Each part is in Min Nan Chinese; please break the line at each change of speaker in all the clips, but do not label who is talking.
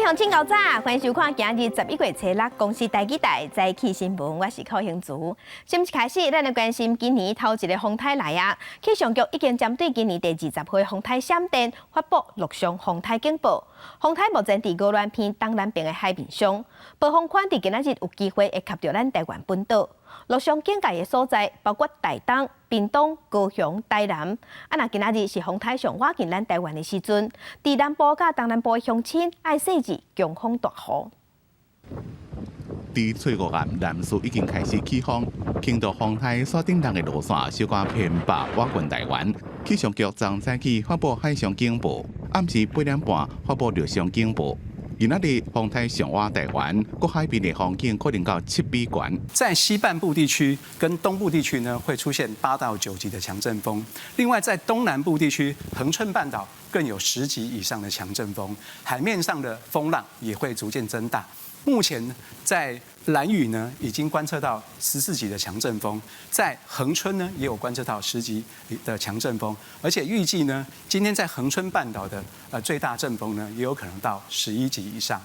鄉親𠢕早，歡迎收看今日11月初六公視台語台早起新聞，我是寇興慈。新聞開始，咱來關心今年頭一个風颱來啊！氣象局已經針對今年第20號風颱閃電發布陸上風颱警報。風颱目前佇鵝鑾鼻東南邊的海面上，暴風圈佇今仔日有機會會及著咱台灣本島。陸上警戒的所在包括台東、屏東、高雄、台南。啊，若今仔日是風颱上倚近咱台灣的時陣，佇南部佮東南部的鄉親愛細緻強風大雨。
佇翠五岸南勢已經開始起風，輕度風颱山頂人的路線小可偏北倚近台灣。氣象局昨早起發布海上警報，暗時8點半發布陸上警報。今仔日風颱上倚台灣，各海邊的風警可能到7米懸。
在西半部地區跟東部地區呢，會出現8到9級的強陣風。另外，在東南部地區，恆春半島更有10級以上的強陣風，海面上的風浪也會逐漸增大。目前在蘭嶼呢，已經觀測到14級的強陣風，在恆春呢也有觀測到10級的強陣風，而且預計呢，今天在恆春半島的最大陣風呢，也有可能到11級以上。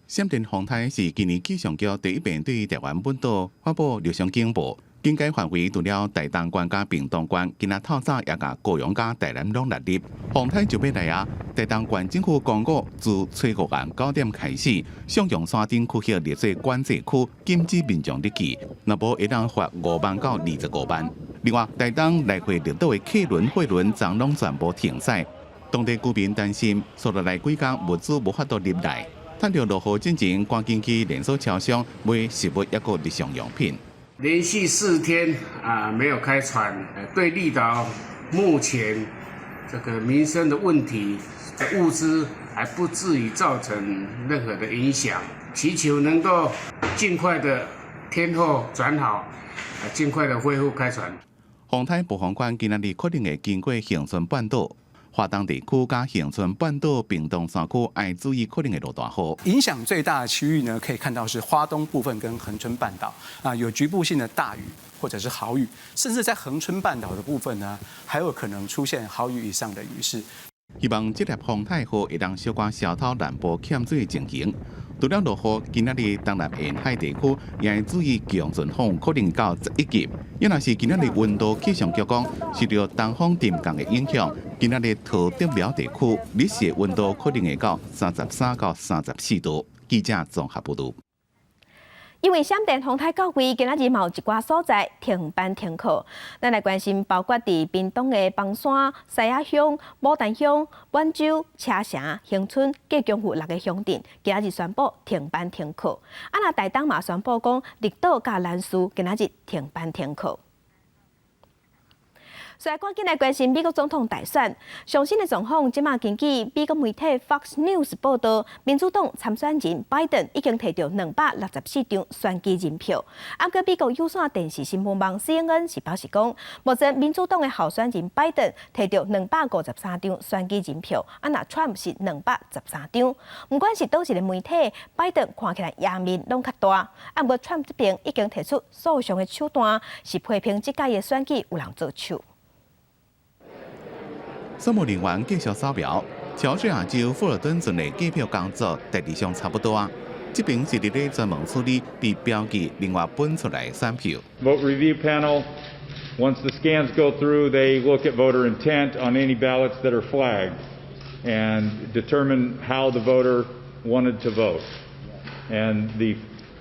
閃電風颱是今年氣象局第一遍對台灣本島發布陸上警報，警戒範圍除了台東縣佮屏東縣，今仔透早也共高雄佮台南攏納入。風颱就欲來啊！台東縣政府公告，自初五暗9點開始，雙陽山頂區域列做管制區，禁止民眾入去，若無會當罰5萬到25萬。另外，台東來回綠島的客輪、貨輪昨攏全部停駛，當地居民擔心，紲落來幾工物資無法度入來，趁著落雨進前，趕緊去連鎖超商買食物抑閣日常用品。
連續4天啊沒有開船，對綠島目前這個民生的問題，物資還不至於造成任何的影響，祈求能夠盡快的天候轉好，啊，盡快的恢復開船。
風颱暴風圈今仔日可能會經過恆春半島、花東地區佮恆春半島、屏東山區，愛注意可能會落大雨。
影響最大的區域呢，可以看到是花東部分跟恆春半島啊，有局部性的大雨或者是豪雨，甚至在恆春半島的部分呢，還有可能出現豪雨以上的雨勢。
希望這粒風颱雨會當小可消透南部欠水的情形。除了落雨，今仔日東南沿海地區也愛注意強陣風，可能到11級。抑若是今仔日溫度，氣象局講受著東風沉降的影響，今仔日桃竹苗地區日時溫度可能會到33到34度。記者綜合報導。
因為閃電風颱到位，今仔日嘛有一寡所在停班停課。咱來關心，包括佇屏東的枋山、獅仔鄉、牡丹鄉、滿州、車城、恆春，計共有六个鄉鎮，今仔日宣布停班停課。啊，若台東嘛宣布講，綠島佮蘭嶼今仔日停班停課。所以趕緊來關心美國總統大選，上新的狀況，這馬根據美國媒體 Fox News 報道，民主黨參選人拜登已經提著264張選舉人票。毋過美國有線電視新聞網 CNN 是表示講，目前民主黨的候選人拜登提著253張選舉人票，啊若川普是213張。毋管是佗一个媒體，拜登看起來贏面攏較大。啊，毋過川普這邊已經提出訴訟的手段，是批評這屆的選舉有人做手。
選務人員繼續掃描，喬治亞州富爾頓郡的計票工作大致上差不多啊。這邊是佇咧專門處理被標記另外分出來的選票。
Vote review panel, once the scans go through, they look at voter intent on any ballots that are flagged and determine how the voter wanted to vote. And the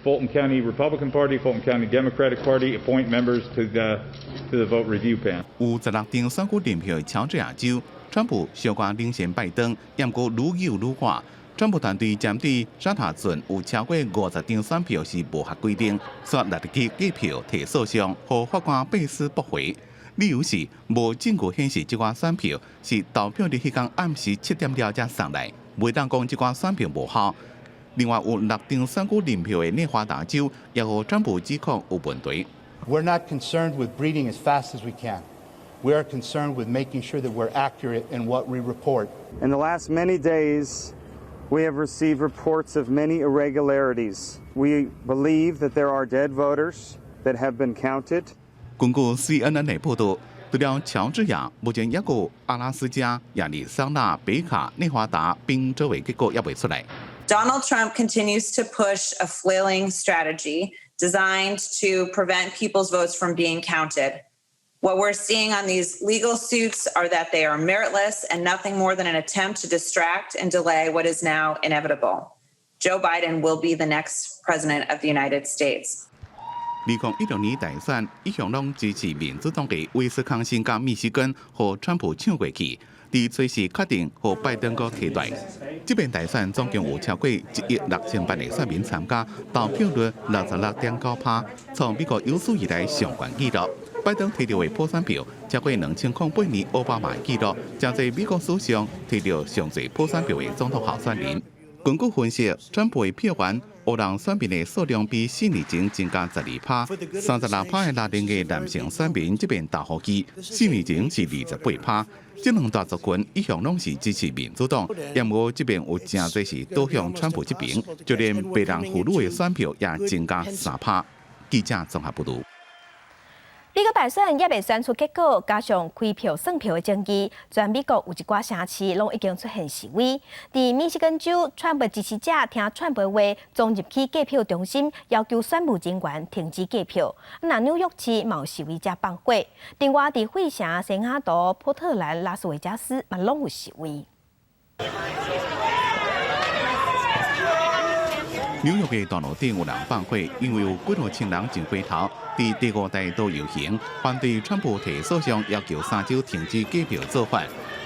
Fulton County Republican Party, Fulton County Democratic Party appoint members to the vote review panel.
有16張選舉人票的喬治亞州，川普小可領先拜登，毋過愈扭愈闊。川普團隊針對沙塔郡有超過50張選票是無合規定，煞搦入去計票提訴訟，予法官貝斯駁回。理由是無證據顯示這寡選票是投票日彼工暗時7點了才送來，袂當講這寡選票無效。另外有六張選舉人票的內華達州，也予川普指控有問題。
We're not concerned with breeding as fast as we can. We are concerned with making sure that we're accurate in what we report.
In the last many days, we have received reports of many irregularities. We believe that there are dead voters that have been counted.
根據 CNN 的報導，除了喬治亞，目前抑閣阿拉斯加、亞利桑那、北卡、內華達、賓州的結果猶未出來。
Donald Trump continues to push a flailing strategy designed to prevent people's votes from being counted. What we're seeing on these legal suits are that they are meritless and nothing more than an attempt to distract and delay what is now inevitable. Joe Biden will be the next president of the United States.
2016年大選，一向攏支持民主黨的威斯康星佮密西根予川普搶過去，佇隨時確定予拜登閣替代。這遍大選總共有超過1億6千萬的選民參加，投票率66.9%，創美國有史以來上懸紀錄。拜登提著的普選票超過2008年奧巴馬的紀錄，成做美國史上提著上濟普選票的總統候選人。根據分析，川普的票源，黑人選民的數量比4年前增加12%，36%的拉丁裔男性選民這遍投予伊，四年前是28%。這兩大族群一向攏是支持民主黨，毋過這遍有誠濟是倒向川普這邊，就連白人婦女的選票也增加3%。記者綜合報導。
美國大選猶未選出結果，加上開票算票的爭議，全美國有一寡城市攏已經出現示威。佇密西根州，川普支持者聽川普話，衝入去計票中心，要求選務人員停止計票。那紐約市嘛有示威者放火。另外，佇費城、西雅圖、波特蘭、拉斯維加斯嘛攏有示威。
紐約的大路頂有人放火，因為有幾若千人上街頭，佇第五大道遊行，反對川普提訴訟，要求三州停止計票做法。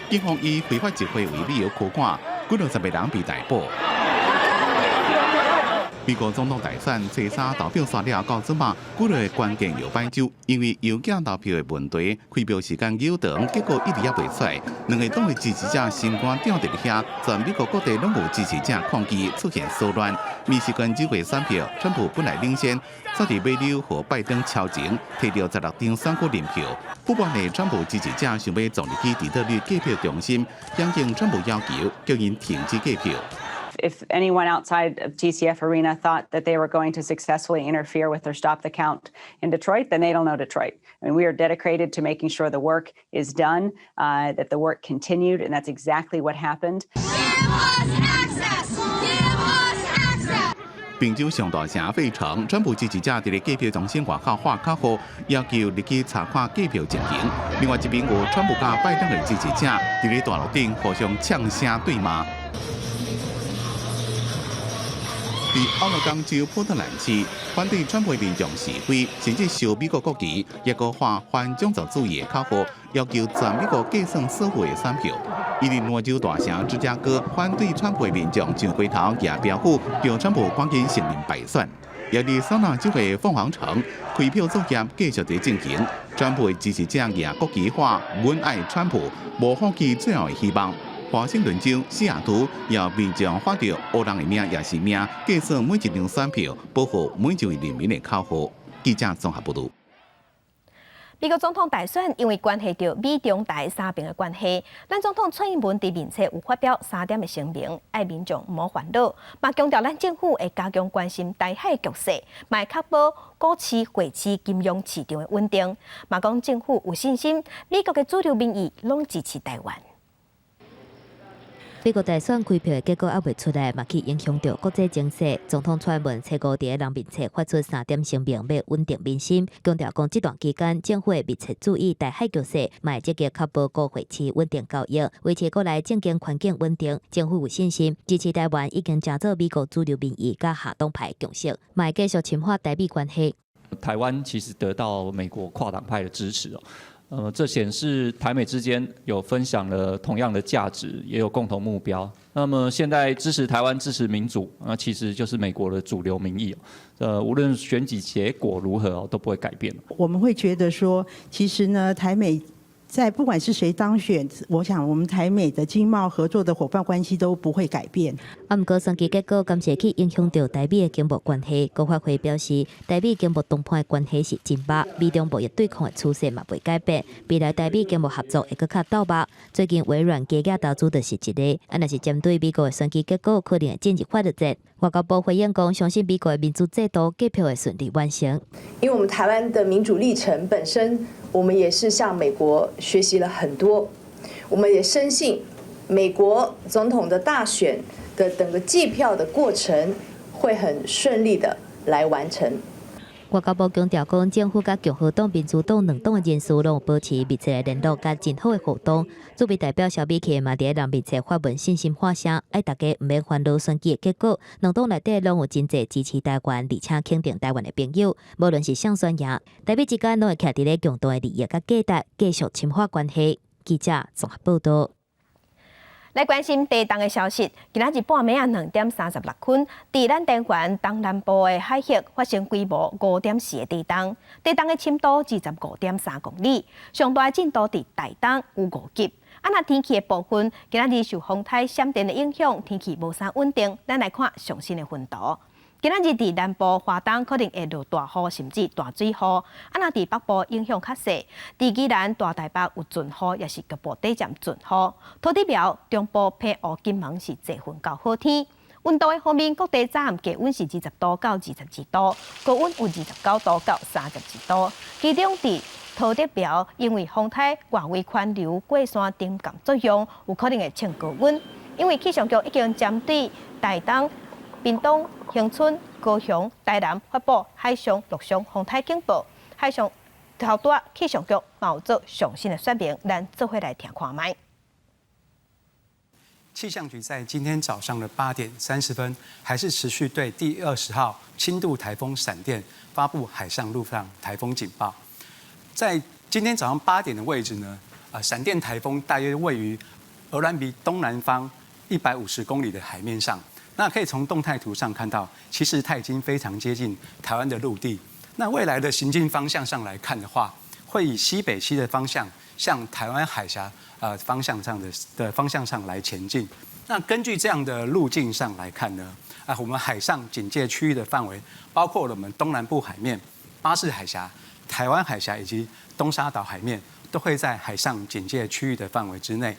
警方以非法集會為理由拘捕，幾若十個人被逮捕。美國總統大選初三投票煞了到這馬，幾个關鍵搖擺州因為郵寄投票的問題，開票時間延長，結果一直猶未出來。兩個黨的支持者心肝吊佇遐，全美國各地攏有支持者抗議，出現騷亂。密西根州的選票，川普本來領先，煞佇尾溜予拜登超前，提著16張選舉人票。不滿的川普支持者想欲衝入去底特律計票中心，響應川普要求，叫𪜶停止計票。
If anyone outside of TCF Arena thought that they were going to successfully interfere with or stop the count in Detroit, then they don't know Detroit. I mean, we are dedicated to making sure the work is done, that the work continued, and that's exactly what happened.
Give us access! Give us access!
賓州上大城費城，川普支持者佇咧計票中心外口喊口號，要求入去查看計票情形。另外一邊有川普佮拜登的支持者佇咧大路頂互相嗆聲對罵。佇奧勒岡州波特蘭市，反對川普民眾示威，甚至燒美國國旗，抑閣喊反種族主義的口號，要求全美國計算所有的選票。伊利諾州大城芝加哥，反對川普的民眾上街頭舉標語，叫川普趕緊承認敗選。亞利桑那州的鳳凰城，開票作業繼續佇進行，川普的支持者舉國旗喊“阮愛川普”，無放棄最後的希望。華盛頓州西雅圖有民眾喊著烏人的命也是命，計算每一張選票，保護每一位人民的口號。記者綜合報導。
美國總統大選因為關係著美中台三邊的關係，咱總統蔡英文佇面冊有發表三點的聲明，愛民眾毋好煩惱，嘛強調咱政府會加強關心台海局勢，嘛會確保股市、匯市、金融市場的穩定，嘛講政府有信心，美國的主流民意攏支持台灣。
美國大選開票的結果猶未出來，嘛去影響著國際情勢。總統蔡英文初五佇人面冊發出三點聲明，欲穩定民心，強調講這段期間政府會密切注意台海局勢，嘛會積極確保股匯市穩定交易，維持國內政經環境穩定。政府有信心支持台灣已經成做美國主流民意佮下黨派共識，嘛會繼續深化台美關係。
台灣其實得到美國跨黨派的支持哦。這顯示台美之間有分享了同樣的價值，也有共同目標。那麼現在支持台灣、支持民主，那其實就是美國的主流民意。無論選舉結果如何，都不會改變。
我們會覺得說，其實呢，台美在不管是誰當選，我想我們台美的經貿合作的夥伴關係都不會改變。
啊，毋過選舉結果敢是會去影響著台美的經貿關係。國發會表示，台美經貿談判的關係是真密，美中貿易對抗的趨勢嘛袂改變。未來台美經貿合作會閣較鬥肉。最近微軟加價投資就是一例。啊，若是針對美國的選舉結果，可能會進入法律戰。外交部回應講，相信美國的民主制度計票會順利完成。
因為我們台灣的民主歷程本身，我們也是向美國學習了很多，我們也深信美國總統的大選的整個計票的過程會很順利的來完成。
外交部強調講，政府佮共和黨、民主黨兩黨的人士攏有保持密切的聯絡佮真好的互動。駐美代表蕭美琴嘛，佇咧人面前發文信心發聲，愛大家毋免煩惱選舉的結果，兩黨內底攏有真濟支持台灣，而且肯定台灣的朋友，無論是誰選贏，台美之間攏會徛佇咧共同的利益佮價值，繼續深化關係。記者綜合報道。
來關心地動的消息，今仔日半暝仔2點36分，佇咱台灣東南部的海域發生規模5.4的地動，地動的深度25.3公里，上大的震度佇台東有5級。啊，若天氣的部分，今仔日受風颱閃電的影響，天氣無啥穩定。咱來看上新的雲圖。今仔日佇南部、華東可能會落大雨，甚至大水雨。啊，若佇北部影響較細，佇宜蘭、大台北有陣雨，抑是局部短暫陣雨。土地廟、中部、澎湖、金門是濟雲到好天。溫度的方面，各地早暗低溫是20度到22度，高溫有29度到32度。其中佇桃竹苗，因為風颱外圍環流過山沉降作用，有可能會衝高溫。因為氣象局已經針對台東、屏東、恆春、高雄、台南發布海上、陸上風颱警報。海上頭拄仔氣象局嘛有做上新的說明，咱做伙來聽看覓。
氣象局在今天早上的8點30分，還是持續對第20號輕度颱風閃電發布海上陸上颱風警報。在今天早上八點的位置呢，閃電颱風大約位於鵝鑾鼻東南方150公里的海面上。那可以從動態圖上看到，其實它已經非常接近台灣的陸地。那未來的行進方向上來看的話，會以西北西的方向向台灣海峽方向上的方向上來前進。那根據這樣的路徑上來看呢，啊，我們海上警戒區域的範圍包括了我們東南部海面、巴士海峽、台灣海峽以及東沙島海面，都會在海上警戒區域的範圍之內。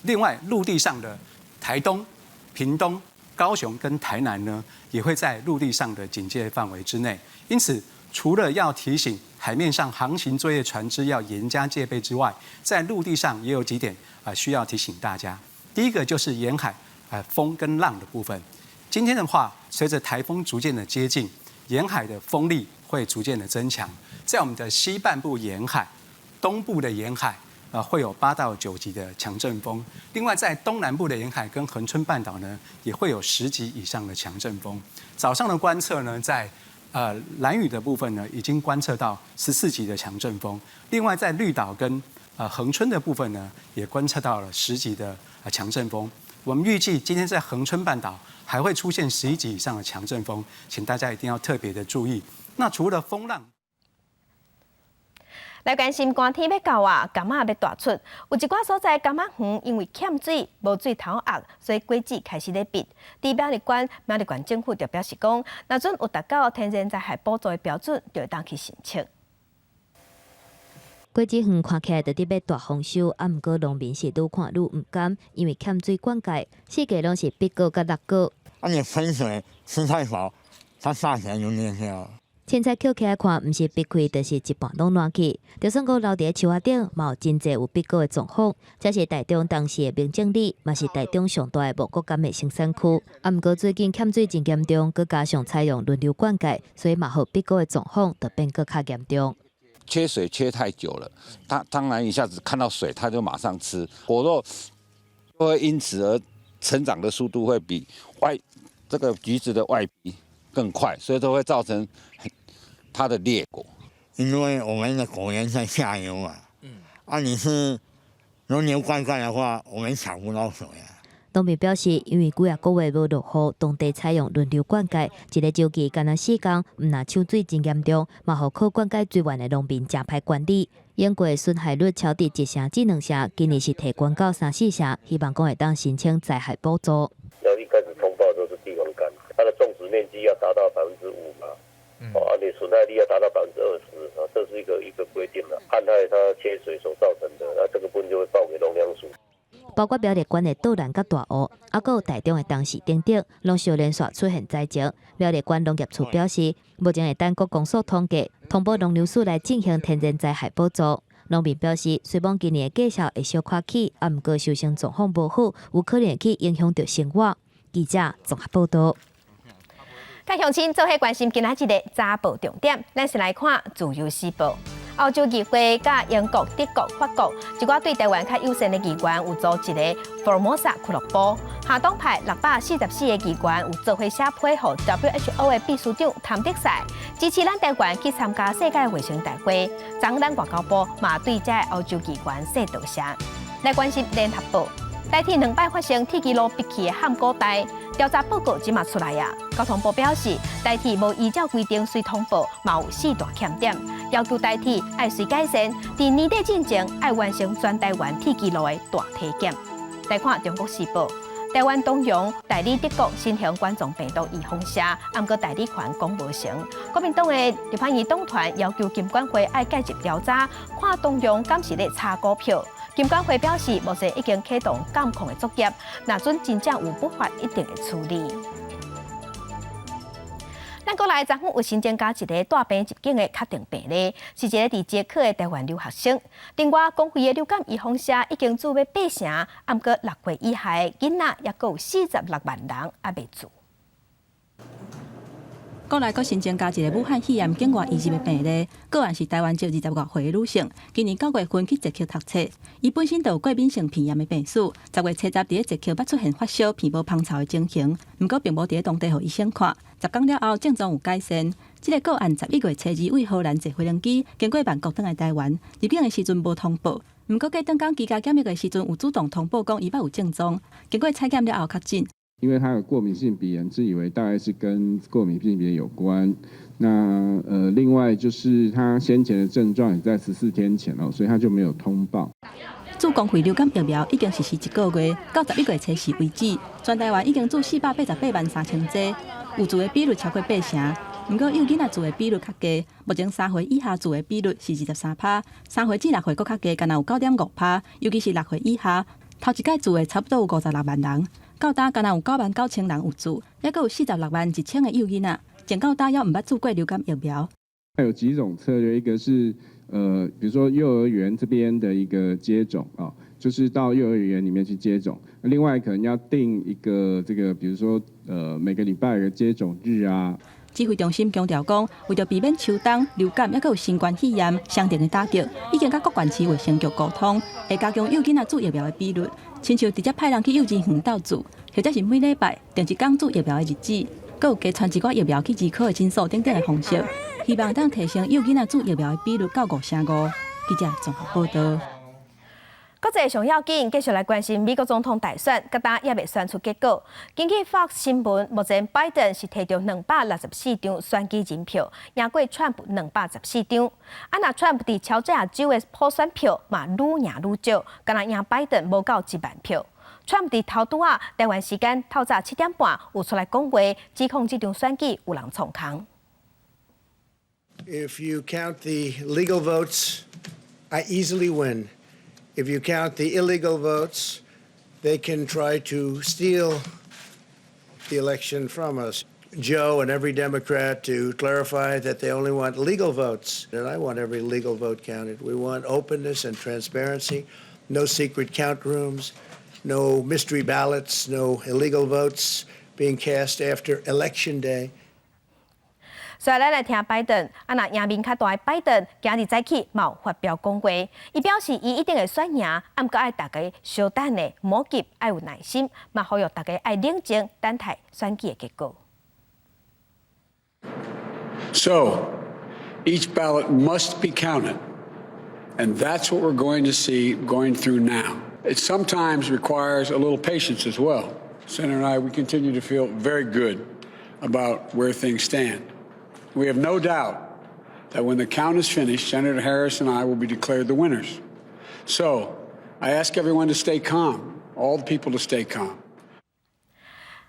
另外，陸地上的台東、屏東、高雄跟台南呢，也會在陸地上的警戒範圍之內。因此，除了要提醒海面上航行作業船隻要嚴加戒備之外，在陸地上也有幾點啊需要提醒大家。第一個就是沿海啊風跟浪的部分。今天的話，隨着颱風逐漸的接近，沿海的風力會逐漸的增強。在我們的西半部沿海、東部的沿海，會有8到9級的強陣風。另外，在東南部的沿海跟恆春半島呢，也會有10級以上的強陣風。早上的觀測呢，在蘭嶼的部分呢，已經觀測到14級的強陣風。另外，在綠島跟恆春的部分呢，也觀測到了10級的強陣風。我們預計今天在恆春半島還會出現11級以上的強陣風，請大家一定要特別的注意。那除了風浪，
來關心寒天欲到啊，柑仔欲大出，有一寡所在柑仔園因為欠水無水頭壓，所以果子開始咧篕。佇苗栗縣，苗栗縣政府就表示講，若準有達到天然災害補助的標準，就會當去申請。
果子園看起來就佇欲大豐收，啊，毋過農民是愈看愈毋甘，因為欠水灌溉，四界攏是碧果佮綠果。
啊，你噴水吃太少，它下起來就裂掉。
凊彩抾起來看，毋是篕開，就是一半攏爛去。就算閣留佇咧樹仔頂，嘛有真濟有篕果的狀況。這是台中東勢的明正里，嘛是台中上大的茂谷柑的生產區。啊，毋過最近欠水真嚴重，閣加上採用輪流灌溉，所以嘛予篕果的狀況就變閣較嚴重。
缺水缺太久了，他當然一下子看到水，他就馬上吃果肉，會因此而成長的速度會比外這個橘子的外皮更快，所以都會造成它的裂果。
因為我們的果園在下游嘛，啊，你是輪流灌溉的話，我們搶不到水啊。
農民表示，因為幾仔個月無落雨，當地採用輪流灌溉，一个週期干焦四工，毋但搶水真嚴重，嘛予靠灌溉水源的農民誠歹管理。英國損害率超佇1成至2成，今年是提懸到三四成，希望講會當申請災害補助。
要一開始通報都是地方乾，它的種植面積要達到5%嘛，哦，啊，你損害率要達到20%啊，這是一個規定啦。旱害它缺水所造成的，那這個部分就會報給農糧署。
包括苗栗縣的道南佮大湖，猶閣有台中的東勢等等，攏相連續出現災情。苗栗縣農業處表示，目前會等國公所統計，通報農糧署來進行天然災害補助。農民表示，雖罔今年的價數會小可起，啊，毋過收成狀況無好，有可能去影響著生活。記者綜合報道。
各鄉親做伙關心今仔日的早報重點，咱先來看《自由時報》。歐洲議會佮英國、德國、法國一寡對台灣較友善的議員有組一个福爾摩沙俱樂部，下黨派644個議員有做伙寫批予 WHO 的秘書長譚德塞，支持咱台灣去參加世界衛生大會。昨咱外交部嘛對這歐洲議員說多謝。來關心聯合報，台鐵兩擺發生鐵支路逼氣的頇古代調查報告這馬出來啊！交通部表示，台鐵無依照規定隨通報，嘛有四大欠點，要求台鐵愛隨改善，佇年底進前愛完成全台灣鐵支路的大體檢。來看《中國時報》，台灣東洋代理德國新型冠狀病毒預防射，毋過代理權講無成。國民黨的立法院黨團要求金管會愛介入調查，看東洋敢是咧炒股票。金管會表示，目前已經啟動監控的作業，若準真正有不法，一定會處理。咱國內昨昏有新增加一个帶病入境的確定病例，是一个佇捷克的台灣留學生。另外，公費的流感預防射已經注欲八成，毋過6歲以下的囡仔猶閣有46萬人猶未注。
國內閣新增加一个武漢肺炎境外移入的病例，個案是台灣籍20外歲的女性，今年9月份去捷克讀冊，伊本身就有過敏性鼻炎的病史，10月初十佇咧捷克捌出現發燒、鼻毛滂臭的情形，毋過並無佇咧當地予醫生看，10工了後症狀有改善。這个個案11月初二對荷蘭坐飛行機經過曼谷轉來台灣，入境的時陣無通報，毋過過轉工居家檢疫的時陣有主動通報講伊捌有症狀，經過採檢了後確診。
因為他有過敏性鼻炎，自以為大概是跟過敏性鼻炎有關。那另外就是他先前的症狀也在14天前哦，所以他就沒有通報。
注公費流感疫苗已經實施一個月，到11月初四為止，全台灣已經注488.83萬劑，有注的比率超過八成。毋過幼囡仔注的比率較低，目前3歲以下注的比率是23%，3歲至6歲閣較低，干焦有9.5%，尤其是6歲以下，頭一擺注的差不多有56萬人。到今干焦有9萬9千人有注，猶閣有46.1萬个幼囡仔，前到今猶毋捌注過流感疫苗。
有幾種策略，一個是比如說幼兒園這邊的一個接種啊，就是到幼兒園裡面去接種。另外可能要定一個這個，比如說每個禮拜的接種日啊。
指揮中心強調講，為著避免秋冬流感猶閣有新冠肺炎雙重的打擊，已經佮各縣市衛生局溝通，會加強幼囡仔注疫苗的比率，親像直接派人去幼稚園鬥注，或者是每禮拜定一工注疫苗的日子，閣有加傳一寡疫苗去兒科的診所等等的方式，希望當提升幼囡仔注疫苗的比率到5成5。記者綜合報道。
國際上要緊，繼續來關心美國總統大選，到今猶未選出結果。根據 Fox 新聞，目前拜登是提著264張選舉人票，贏過川普214張。啊，若川普佇喬治亞州的普選票嘛愈贏愈少，干焦贏拜登無夠1萬票。川普佇頭拄仔台灣時間透早7點半有出來講話，指控這場選舉有人創空。
If you count the legal votes, I easily win. If you count the illegal votes, they can try to steal the election from us. Joe and every Democrat to clarify that they only want legal votes. And I want every legal vote counted. We want openness and transparency, no secret count rooms, no mystery ballots, no illegal votes being cast after Election Day.
所以咱來聽拜登，啊，若贏面較大的拜登，今日早起嘛有發表講話，伊表示伊一定會選贏，毋過愛大家稍等咧，莫急，愛有耐心，嘛呼籲大家愛冷靜，等待選舉的結果。
So, each ballot must be counted, and that's what we're going to see going through now. It sometimes requires a little patience as well. Senator and I, we continue to feel very good about where things stand. We have no doubt that when the count is finished, Senator Harris and I will be declared the winners. So I ask everyone to stay calm, all the people to stay calm.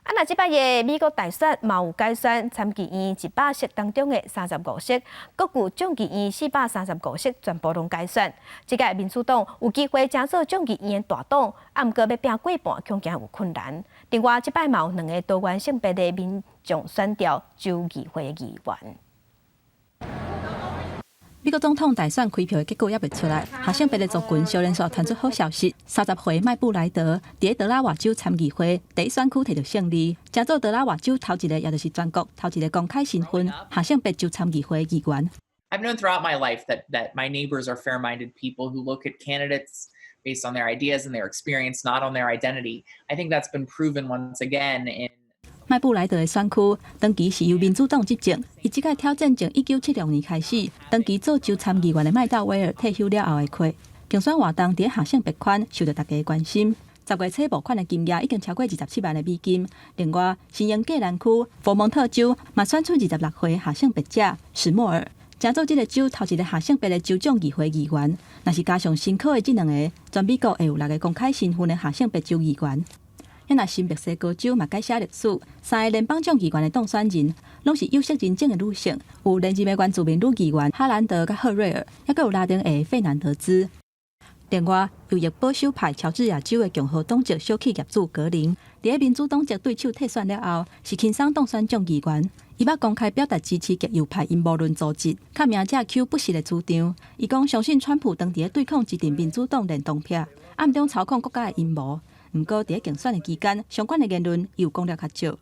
啊，若這擺的美國大選嘛有改選參議院100席當中的35席，閣有眾議院435席全部攏改選。這屆民主黨有機會成做眾議院的大黨，啊，毋過欲拼過半，恐驚有困難。另外，這擺嘛有兩个多元性別的民眾選調州議會議員。
美國總統大選開票的結果猶未出來，下性別的族群小連續傳出好消息。30歲麥布萊德佇德拉瓦州參議會第一選區摕著勝利，成做德拉瓦州頭一個，也就是全國頭一個公開身份下性別州參議會議員。
I've known throughout my life that my neighbors are fair-minded people who look at candidates based on their ideas and their experience, not on their identity. I think that's been proven once again in
麥布萊德的選區長期是由民主黨執政，伊這屆挑戰從1976年開始，長期做州參議員的麥道威爾退休了後的缺。競選活動佇下性別圈受著大家關心。10月初募款的金額已經超過27萬的美金。另外，新英格蘭區佛蒙特州嘛選出26歲下性別者史莫爾，成做這个州頭一个下性別的州眾議會議員。若是加上新考的這兩个，全美國會有六个公開身份的下性別州議員。若新墨西哥州嘛改寫歷史，三个聯邦眾議員的當選人攏是有色人種的女性，有連任的原住民女議員哈蘭德佮赫瑞爾，抑閣有拉丁裔費南德茲。另外，右翼保守派喬治亞州的共和黨籍小企業主格林，佇咧民主黨籍對手退選了後，是輕鬆當選眾議員。伊捌公開表達支持極右派陰謀論組織，較名者 Q 不實的主張。伊講相信川普當佇咧對抗這陣民主黨戀童癖，暗中操控國家的陰謀。毋過，佇咧競選的期間，相關的言論又講了較少。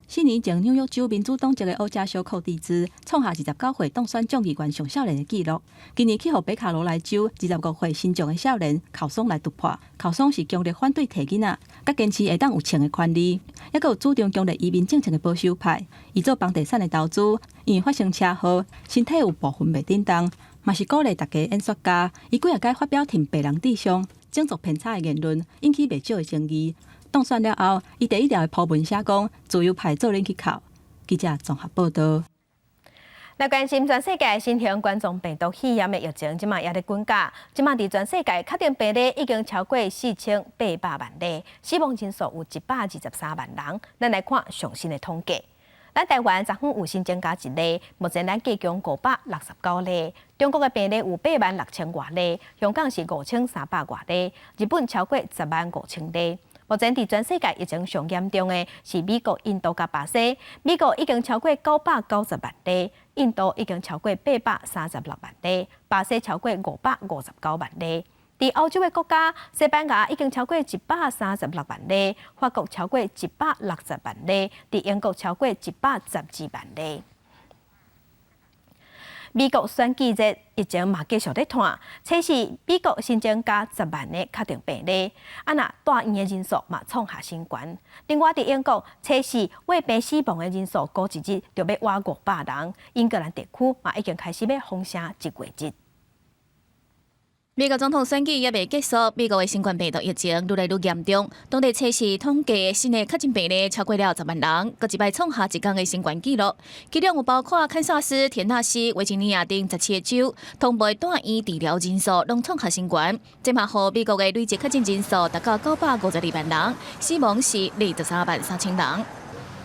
4年前，紐約州民主黨籍的奧加修寇蒂茲創下29歲當選眾議員上少年的紀錄。今年去予北卡羅來州25歲新將的少年考松來突破。考松是強烈反對提囡仔，佮堅持會當有穿的權利，抑閣有主張強烈移民政策的保守派。伊做房地產的投資，因為發生車禍，身體有部分袂振動，嘛是鼓勵大家演說家。伊幾仔擺發表挺白人至上、種族偏差的言論，引起袂少的爭議。當選了後，伊第一條的鋪文寫講，自由派做恁去哭。記者綜合報導。
來關心全世界新型冠狀病毒肺炎的疫情，這馬也咧滾價。這馬佇全世界確診病例已經超過4800萬例，死亡人數有123萬人。咱來看上新的統計。咱台灣昨昏有新增加一例，目前咱計共569例。中國的病例有8萬6千外例，香港是5300外例，日本超過10萬5千例。目前佇全世界疫情上嚴重的是美國、印度佮巴西。美國已經超過990萬例，印度已經超過836萬例，巴西超過559萬例。佇歐洲的國家，西班牙已經超過136萬例，法國超過160萬例，佇英國超過112萬例。美國選舉日疫情嘛繼續咧湠，初四美國新增加10萬个確診病例，啊若住院的人數嘛創下新高。另外佇英國，初四患病死亡的人數估一日就欲倚500人，英格蘭地區嘛已經開始欲封城一月日。
美國總統選舉猶未結束，美國的新冠病毒疫情愈來愈嚴重。當地初四統計新的確診病例超過了10萬人，閣一擺創下一工的新懸紀錄。其中有包括堪薩斯、田納西、維吉尼亞等17個州，同步住院治療人數攏創下新懸。這嘛予美國的累計確診人數達到952萬人，死亡是23萬3千人。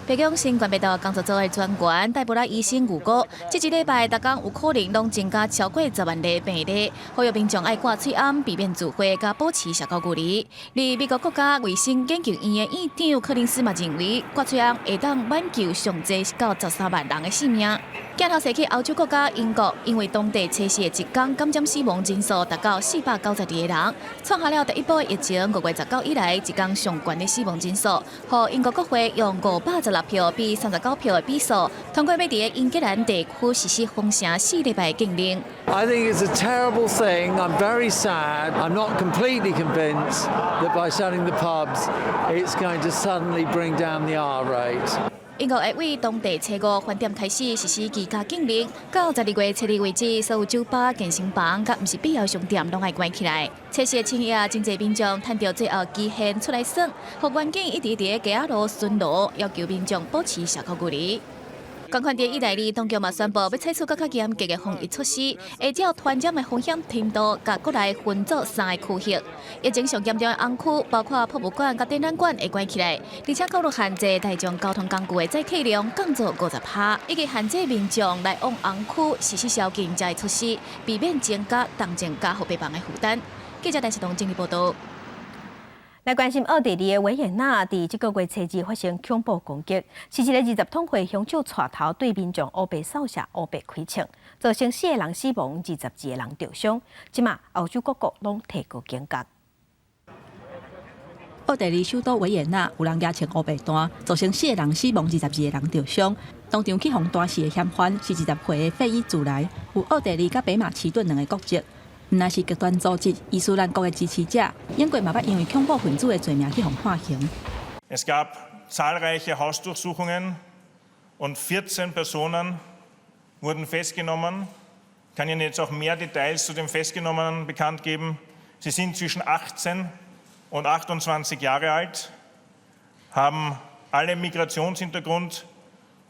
白宮新冠病毒工作組的專員戴博拉醫生預估，這一禮拜逐工有可能攏增加超過10萬例病例，呼籲民眾愛掛喙罨，避免聚會，佮保持社交距離。而美國國家衛生研究院的院長柯林斯嘛認為，掛喙罨會當挽救上濟到13萬人的性命。鏡頭踅去歐洲國家英國，因為當地初四的一工感染死亡人數達到492個人，創下了第一波疫情5月19以來一工上懸的死亡人數。予英國國會用516票比39票的比數，通過欲佇英格蘭地區實施封城4禮拜禁令。
I think it's a terrible thing. I'm very sad. I'm not completely convinced that by shutting the pubs, it's going to suddenly bring down the R rate.
英國會對當地初五飯點開始實施居家禁令，到12月7日為止，所有酒吧、健身房佮毋是必要商店攏愛關起來。初四深夜，真濟民眾趁著最後期限出來耍，予員警一直佇街仔路巡邏，要求民眾保持社交距離。仝款佇意大利當局嘛宣布，欲採取閣較嚴格的防疫措施，會照傳染的風險程度，共國內分做三个區域。疫情上嚴重的紅區，包括博物館佮展覽館會關起來，而且考慮限制大眾交通工具的載客量降做50%，以及限制民眾來往紅區實施宵禁這措施，避免增加重症加護病房的負擔。記者陳世東整理報道。
來關心奧地利的維也納，佇這個月初二發生恐怖攻擊，是一个20桶歲兇手帶頭對民眾烏白掃射、烏白開槍，造成四個人死亡，22個人著傷。這馬歐洲各國攏提高警覺。
奧地利首都維也納有人舉槍烏白彈，造成四個人死亡，22個人著傷。當場去予彈死的嫌犯是20歲的費伊茲萊，有奧地利佮北馬其頓兩个國籍。毋但是極端組織伊斯蘭國的支持者，英國嘛捌因為恐怖分子的罪名去予判刑。
Es gab zahlreiche Hausdurchsuchungen und 14 Personen wurden festgenommen. Ich kann Ihnen jetzt auch mehr Details zu den Festgenommenen bekannt geben. Sie sind zwischen 18 und 28 Jahre alt, haben alle Migrationshintergrund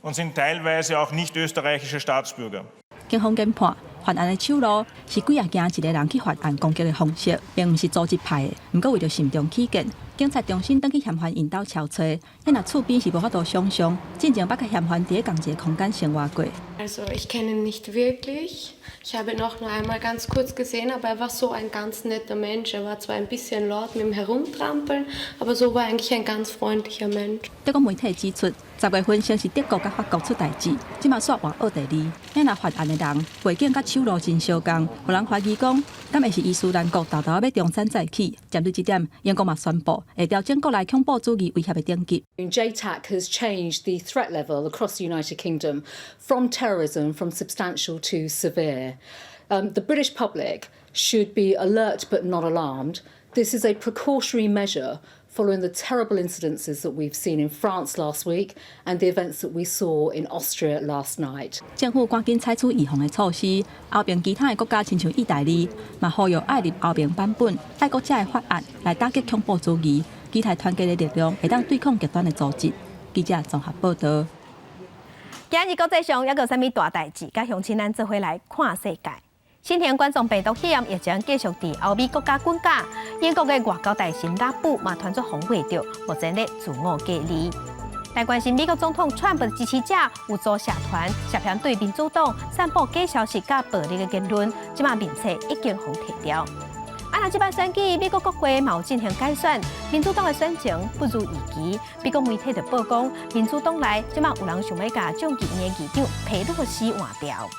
und sind teilweise auch nicht österreichische Staatsbürger.
警方研判，犯案的手路是幾仔驚一个人去發案攻擊的方式，並毋是組織派的。毋過為著慎重起見，警察重新轉去嫌犯𪜶兜搜查，彼若厝邊是無法度想象，進前捌佮嫌犯佇咧仝一个空間生活過。
Also ich kenne ihn nicht wirklich. Ich habe ihn auch nur einmal ganz kurz gesehen, aber er war so ein ganz netter Mensch. Er war zwar ein bisschen laut mit dem Herumtrampeln, aber so war er eigentlich ein ganz freundlicher Mensch.
德國媒體指出，10月份先是德國佮法國出代誌，這馬煞換奧地利。彼若犯案的人背景佮手路真相仝，予人懷疑講，敢會是伊斯蘭國沓沓欲中山再起？針對這點，英國嘛宣布會調整國內恐怖主義威脅的等級。
JTAC has changed the threat level across the United Kingdom from terrorism from substantial to severe. The British public should be alert but not alarmed. This is a precautionary measure following the terrible incidences that we've seen in France last week and the events that we saw in Austria last night.
政府趕緊採取預防的措施，歐盟其他的國家親像意大利，嘛呼籲愛入歐盟版本愛國者的法案來打擊恐怖主義，期待團結的力量會當對抗極端的組織。記者綜合報道。
今日國際上猶閣有啥物大代誌？佮鄉親咱做伙來看世界。新型冠狀病毒肺炎疫情繼續佇歐美國家滾價，英國的外交大臣拉布嘛傳出予穢著，目前咧自我隔離。來關心美國總統川普的支持者有組社團涉嫌對民主黨散布假消息佮暴力的言論，這馬面冊已經予提掉。啊，若這擺選舉，美國國會嘛有進行改選，民主黨的選情不如預期。美國媒體就報講，民主黨內這馬有人想欲共眾議院的議長佩洛西換掉。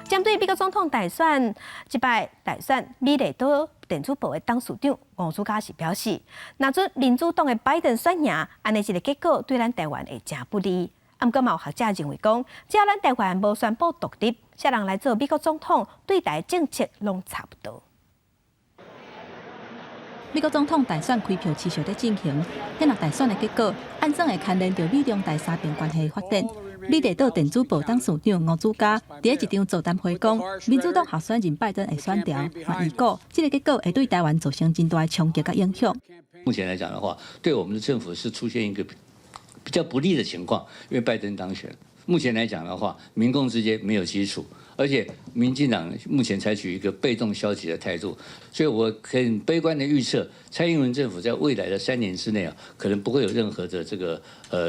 針對美國總統大選，這擺大選，美麗島電子報的董事長吳祖嘉是表示，若準民主黨的拜登選贏，按呢一个結果對咱台灣會誠不利。啊，毋過嘛有學者認為講，只要咱台灣無宣布獨立，啥人來做美國總統，對台政策攏差不多。
美國總統大選開票持續咧進行，彼若大選的結果，按怎會牽連著美中台三邊關係的發展？美麗島電子報董事長吳祖嘉佇咧一場座談會講，民主黨候選人拜登會選牢，嘛預估這个結果會對台灣造成真大的衝擊佮影響。
目前來講的話，對我們的政府是出現一個比較不利的情況，因為拜登當選。目前來講的話，民共之間沒有基礎，而且民進黨目前採取一個被動消極的態度，所以我很悲觀的預測，蔡英文政府在未來的3年之內啊，可能不會有任何的這個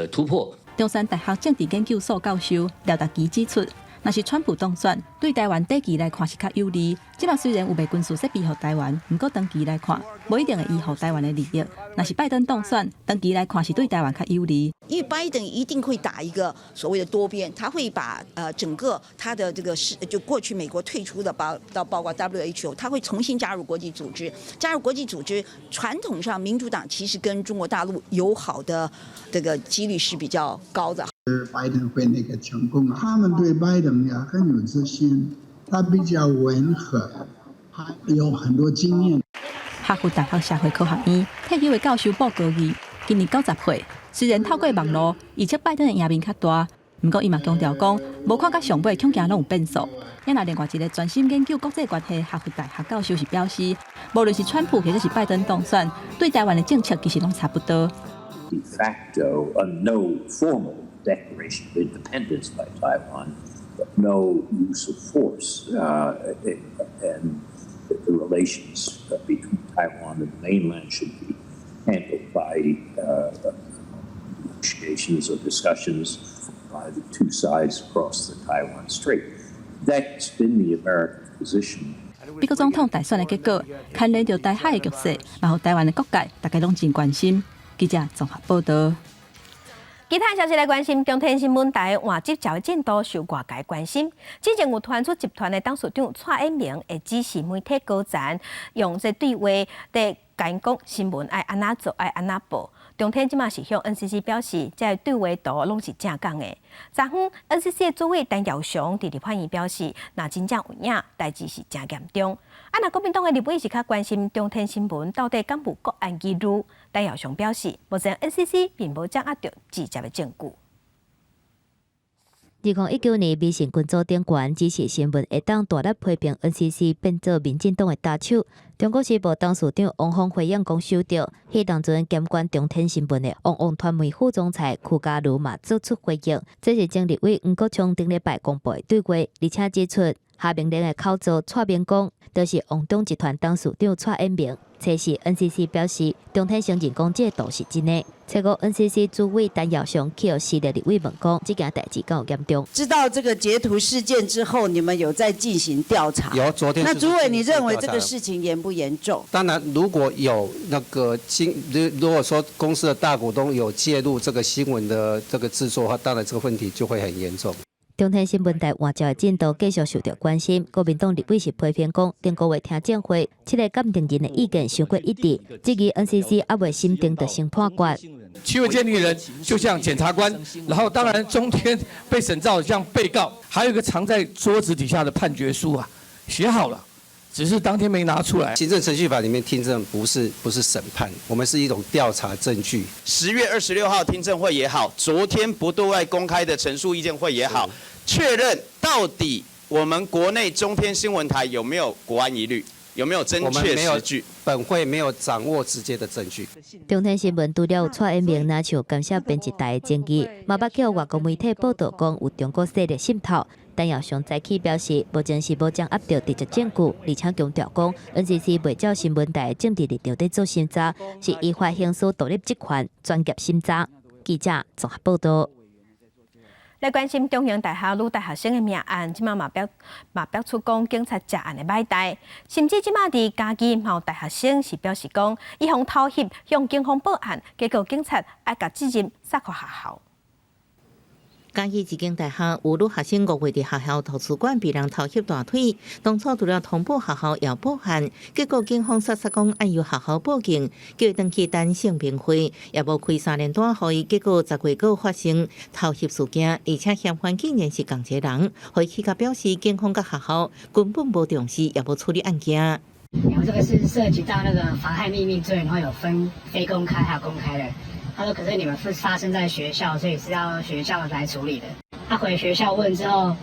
突破。
中山大學政治研究所教授廖達基指出，若是川普當選，對台灣短期來看是較有利。這馬雖然有賣軍事設備予台灣，毋過長期來看，無一定會依予台灣的利益。若是拜登當選，長期來看是對台灣較有利。
因為拜登一定會打一個所謂的多邊，他會把整個他的這個是就過去美國退出的包括 WHO，他會重新加入國際組織，加入國際組織。傳統上民主黨其實跟中國大陸友好的這個幾率是比較高的。
拜登會那個成功，他們對拜登也很有自信，他比較溫和，還有很多經驗。
哈佛大學社會科學院退休的教授布高義，今年90歲，雖然透過網路預測拜登的贏面較大，毋過伊嘛強調講，無看甲上尾恐驚攏有變數。若另外一个專心研究國際關係哈佛大學教授是表示，無論是川普或者是拜登當選，對台灣的政策其實攏差不多。
De facto, no formal declaration of independence by Taiwan, but no use of force, and the relations between Taiwan and the mainland should be handled by negotiations or discussions by the two sides across the Taiwan Strait. That's been the American position.
美國總統大選的結果，牽連著台海的局勢，嘛予台灣的各界，大家攏真關心。記者綜合報道。
其他消息來關心，中天新聞台換執照的進度受外界關心。之前有傳出集團的董事長蔡衍明會指示媒體高層用這對話佇講講新聞愛按怎做，愛按怎報。中天這馬是向 NCC 表示，這个對話圖攏是正講的。昨昏 NCC 的主委陳耀祥佇立法院表示，若真正有影，代誌是誠嚴重。啊，若國民黨的立委是較關心中天新聞到底敢有國安疑慮？陳耀祥表示，目前 NCC 並無掌握著直接的證據。
2019年，微信群組頂懸指示新聞會當大力批評 NCC 變做民進黨的打手。中國時報董事長王峰回應講收著，彼當陣監管中天新聞的旺旺傳媒副總裁屈家如嘛做出回應。這是前立委黃國昌頂禮拜公布的對話，而且指出下命令的口座蔡明講，就是旺中集團董事長蔡衍明。初時 NCC 表示，中天承認講這個圖是真的。初五 NCC 主委陳耀祥去予時力立委問講，這件代誌敢有嚴重？
知道這個截圖事件之後，你們有在進行調查？
有，昨天。
那主委，你認為這個事情嚴不嚴重？
當然，如果有那個新，如果說公司的大股東有介入這個新聞的這個製作的話，當然這個問題就會很嚴重。
中天新聞台換照的進度繼續受著關心，國民黨立委是批評講，頂個月聽證會，七个鑑定人的意見傷過一致，質疑 NCC 猶未審定就先判決。
七位鑑定人就像檢察官，然後當然中天被審照像被告，還有一個藏在桌子底下的判決書啊，寫好了，只是當天沒拿出來。
行政程序法裡面聽證不是審判，我們是一種調查證據。
10月26號聽證會也好，昨天不對外公開的陳述意見會也好，確認到底我們國內中天新聞台有沒有國安疑慮，有沒有真確實據？
本會沒有掌握直接的證據。
中天新聞除了有蔡衍明若像干涉編輯台的爭議，嘛捌予外國媒體報導講有中國勢力滲透。陳耀祥早起表示，目前是無掌握著直接證據，而且強調講，NCC 袂照新聞台的政治立場佇做審查，是依法行使獨立職權、專業審查。記者綜合報導。
來關心中興大學女大學生的命案，這馬嘛表出講警察這案的歹代，甚至這馬佇嘉義嘛有大學生是表示講，伊予偷翕向警方報案，結果警察愛共責任捒予學校。
嘉義一間大學有女學生5月佇學校圖書館被人偷翕大腿，當初除了通報學校也報案，結果警方說說講愛由學校報警，叫伊轉去等聲明會，也無開三聯單予伊，結果10月閣發生偷翕事件，而且嫌犯竟然是仝一個人，予伊氣甲表示警方佮學校根本無重視，也無處理案件。
然後這個是涉及到那個妨害秘密罪，然後有分非公開還有公開的。他說：“可是你們是發生在學校，所以是要學校來處理的。”他回學校問之後，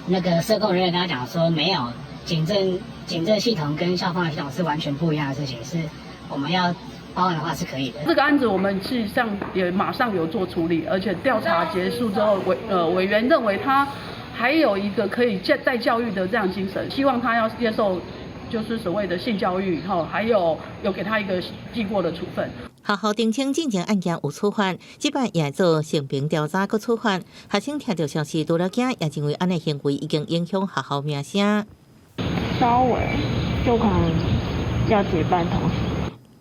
那個社工人員跟他講說：“沒有，警政系統跟校方的系統是完全不一樣的事情，是我們要報案的話是可以的。”
這個案子我們事實上也馬上有做處理，而且調查結束之後，委員認為他還有一個可以再教育的這樣精神，希望他要接受就是所謂的性教育以後，還有給他一個記過的處分。
學校澄清進前案件有處罰，這擺也做性平調查閣處罰。學生聽著消息，除了驚，也認為按呢行為已經影響學校名聲。
稍微就可能要結伴同行。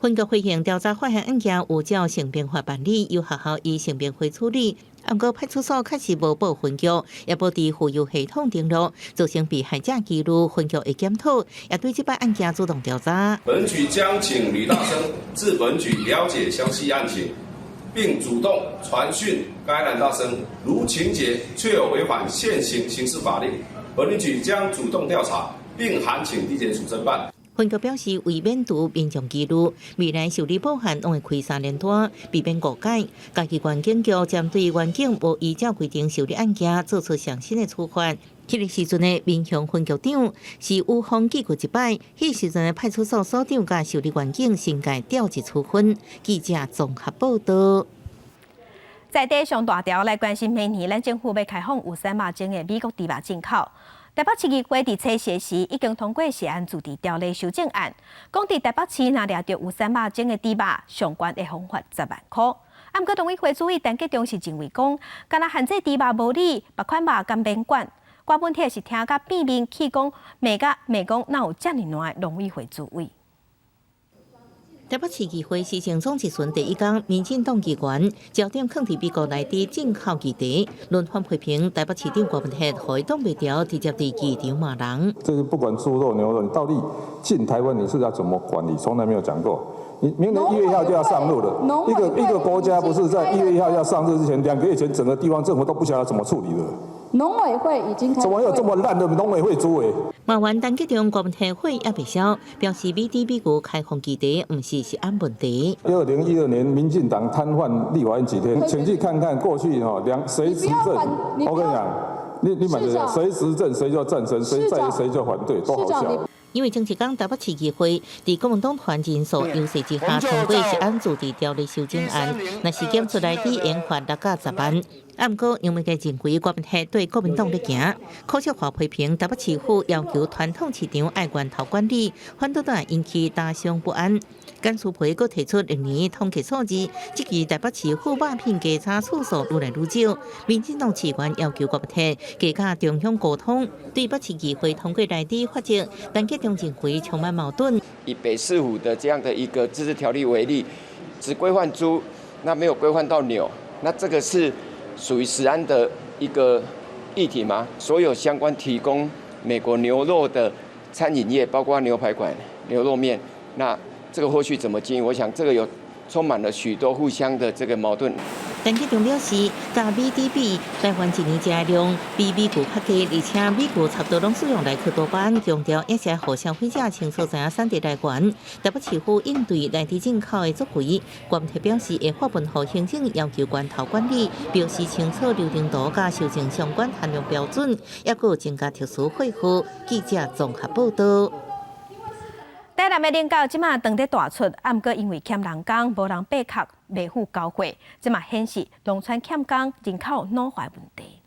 分局回應調查發現案件有照性平法辦理，由學校依性平會處理。毋過派出所確實無報分局，也無佇浮遊系統登錄，造成被害者疑慮，分局會檢討，也對這擺案件主動調查。
本局將請呂大生至本局了解詳細案情，並主動傳訊該男大生，如情節確有違反現行刑事法令，本局將主動調查，並函請地檢署偵辦。
分局表示，為免除民眾疑慮，未來受理報案攏會開三聯單，避免誤解。嘉義縣警局針對員警無依照規定受理案件，做出上新的處罰。彼个時陣的民雄分局長是予方記過一擺，彼時陣的派出所所長佮受理員警申誡調職處分。記者綜合報導。
在地上大條來關心，明年咱政府欲開放有瘦肉精的美國豬肉進口。台北市議會佇初時時已經通過食安自治條例修正案，講佇台北市若掠著有瘦肉精的豬肉，上懸會予罰10萬箍。啊，毋過董委會主委陳吉仲是認為講，干焦限制豬肉無理，別款肉敢免管。郭文鐵是聽甲變面，氣講罵甲罵講，哪有遮爾爛的農委會主委？
台北市議會市政總質詢第一工，民進黨議員焦點囥佇美國來台進口議題，輪番批評台北市長郭文鐵予伊擋袂牢，直接佇議場罵人。
這是不管豬肉牛肉，你到底進台灣你是要怎麼管理？從來沒有講過。你明年1月1號就要上路了，一個一個國家不是在1月1號要上路之前，2個月前整個地方政府都不曉得怎麼處理的。
農委會已經
怎麼有這麼爛的農委會主委？
罵完陳吉仲，郭文鐵火猶未消，表示美豬美牛開放議題，毋是食安問題。
2012年，民進黨癱瘓立法院幾天？請去看看過去哈兩誰執政？我跟你講，你們誰執政誰就贊成，誰在誰就反對，都好笑。
因為前一工台北市議會佇國民黨團人數優勢之下通過食安自治條例修正案，若是檢出來佇研罰6到10萬。啊，毋過楊美傑認為郭文鐵對國民黨咧行，柯少華批評台北市府要求傳統市場愛源頭管理，反倒會引起大眾不安。簡舒培閣提出歷年統計數字，這期台北市府肉品稽查次數愈來愈少。民進黨市議員要求郭文鐵加佮中央溝通，對北市議會通過來佇法則，陳吉仲認為充滿矛盾。
以北市府的這樣的一個自治條例為例，只規範豬，那沒有規範到牛，那這個是屬於食安的一個議題嗎？所有相關提供美國牛肉的餐飲業，包括牛排館、牛肉麵，那這個後續怎麼經營？我想這個有充滿了許多互相的這個矛盾。
陳吉仲表示，佮美豬比，台灣一年食的量比美牛較低，而且美牛差不多攏使用萊克多巴胺，強調也是予消費者清楚知影產地來源。台北市府應對來佇進口的作為，郭文鐵表示會發文予行政要求源頭管理，標示清楚流程圖佮修正相關限量標準，抑閣有增加特殊稅負。記者綜合報道。
台南的菱角這馬當咧大出，啊，毋過因為欠人工，無人擘殼，袂赴交貨，這嘛顯示農村欠工、人口老化問題。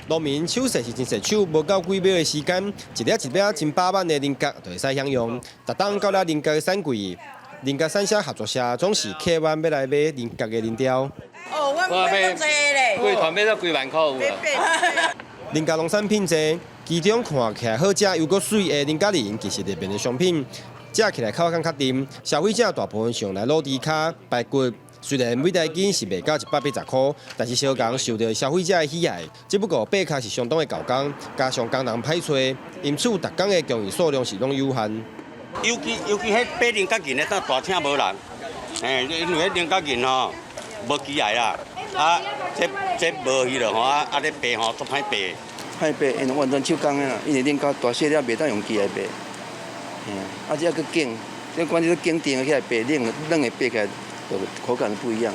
農民手勢是真細手，無夠幾秒的時間，一粒一粒真飽滿的菱角就會使享用。逐冬到了菱角的產季，菱角產銷合作社總是客滿欲來買菱角的人潮。
哦，我買足濟咧，規團買咗幾萬箍有啊。
菱角農產品濟，其中看起來好食又閣媠的菱角仁，其實入面的商品食起來口感較甜，消費者大部分是用來滷豬跤、排骨。雖然每台斤是賣到180箍，但是相仝受著消費者的喜愛。只不過擘殼是相當的猴工，加上工人歹揣，因此逐工的供應數量是攏有限。
尤其彼擘菱角仁的，當大廳無人，嘿，因為彼菱角仁吼無機械啦，啊，這無彼落吼，啊啊咧擘吼足歹擘。
歹擘，因為完全手工的啦，因為菱角大細粒袂當用機來擘，嘿啊，啊這猶閣緊，這關鍵緊定起來擘，軟軟的擘起來，就口感不一樣。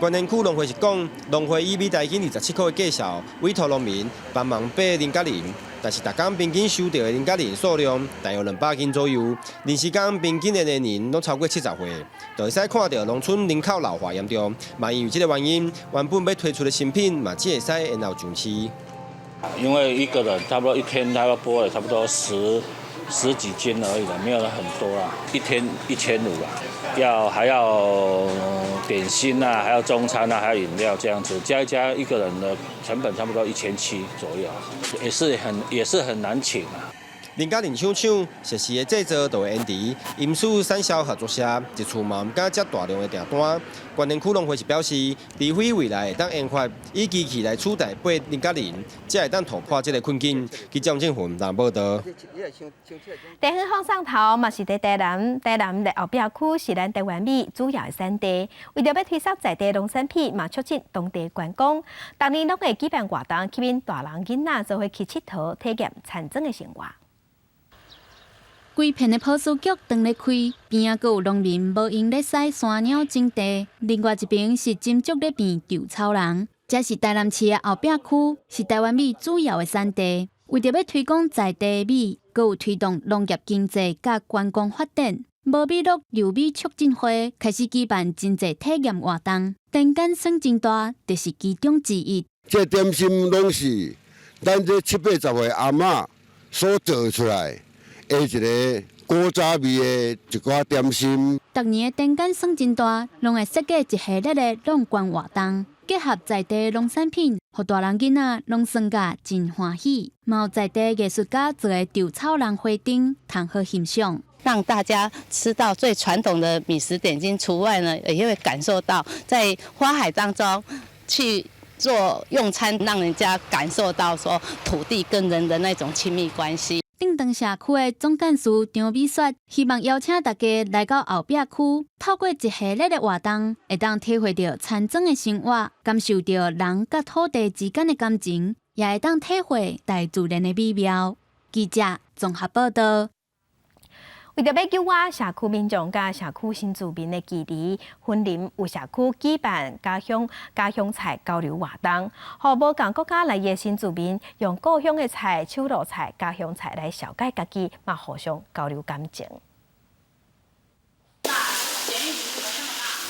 關園區農會是講，農會以每台斤27箍的價數委託農民幫忙擘菱角仁，但是逐工平均收著的菱角仁數量大約200斤左右，臨時工平均的年齡攏超過70歲，就會使看著農村人口老化嚴重。嘛因為這個原因，原本欲推出的新品嘛，只會使延後上市。
因為一個人差不多一天，他要剝了差不多十幾斤而已啦，沒有很多啦，一天1500啦，要還要點心啊，還要中餐啊，還有飲料這樣子，加一加一個人的成本差不多1700左右，也是很難請啊。
菱角仁廠廠設施的製造就會延遲，因此產銷合作社一厝嘛毋敢接大量的訂單。關園區農會是表示，除非未來會當研發以機器來取代擘菱角仁，才會當突破這個困境。記者張振雲報道。
地方放送頭嘛是佇台南，台南的後壁區是咱台灣米主要的產地，為著欲推銷在地農產品，嘛促進當地觀光。逐年攏會舉辦活動，吸引大人囡仔做伙去𨑨迌，體驗田莊的生活。
規片的波斯菊當咧開，邊仔閣有農民無閒咧駛山鳥種地。另外一邊是針竹咧變稻草人。這是台南市的後壁區，是台灣米主要的產地。為著欲推廣在地米，閣有推動農業經濟佮觀光發展，無米樂留米促進會開始舉辦真濟體驗活動，田間耍真大，就是其中之一。
這點心攏是咱這七八十歲阿嬤所做出來的一個古早味的一寡點心。
逐年的田間耍真大，攏會設計一系列的挵罐活動，結合在地農產品，予大人囡仔攏耍甲真歡喜。嘛有在地藝術家做的稻草人花燈，通好欣賞。
讓大家吃到最傳統的米食點心，除外呢，也會感受到在花海當中去做用餐，讓人家感受到說土地跟人的那種親密關係。
頂長社區的總幹事張美雪希望邀請大家來到後壁區，透過一系列的活動，會當體會著田莊的生活，感受著人佮土地之間的感情，也會當體會大自然的美妙。記者綜合報道。
為著欲糾合社區民眾佮社區新住民的距離，雲林有社區舉辦家鄉菜交流活動，予無仝國家來的新住民用故鄉的菜、手路菜、家鄉菜來紹介家己，嘛互相交流感情。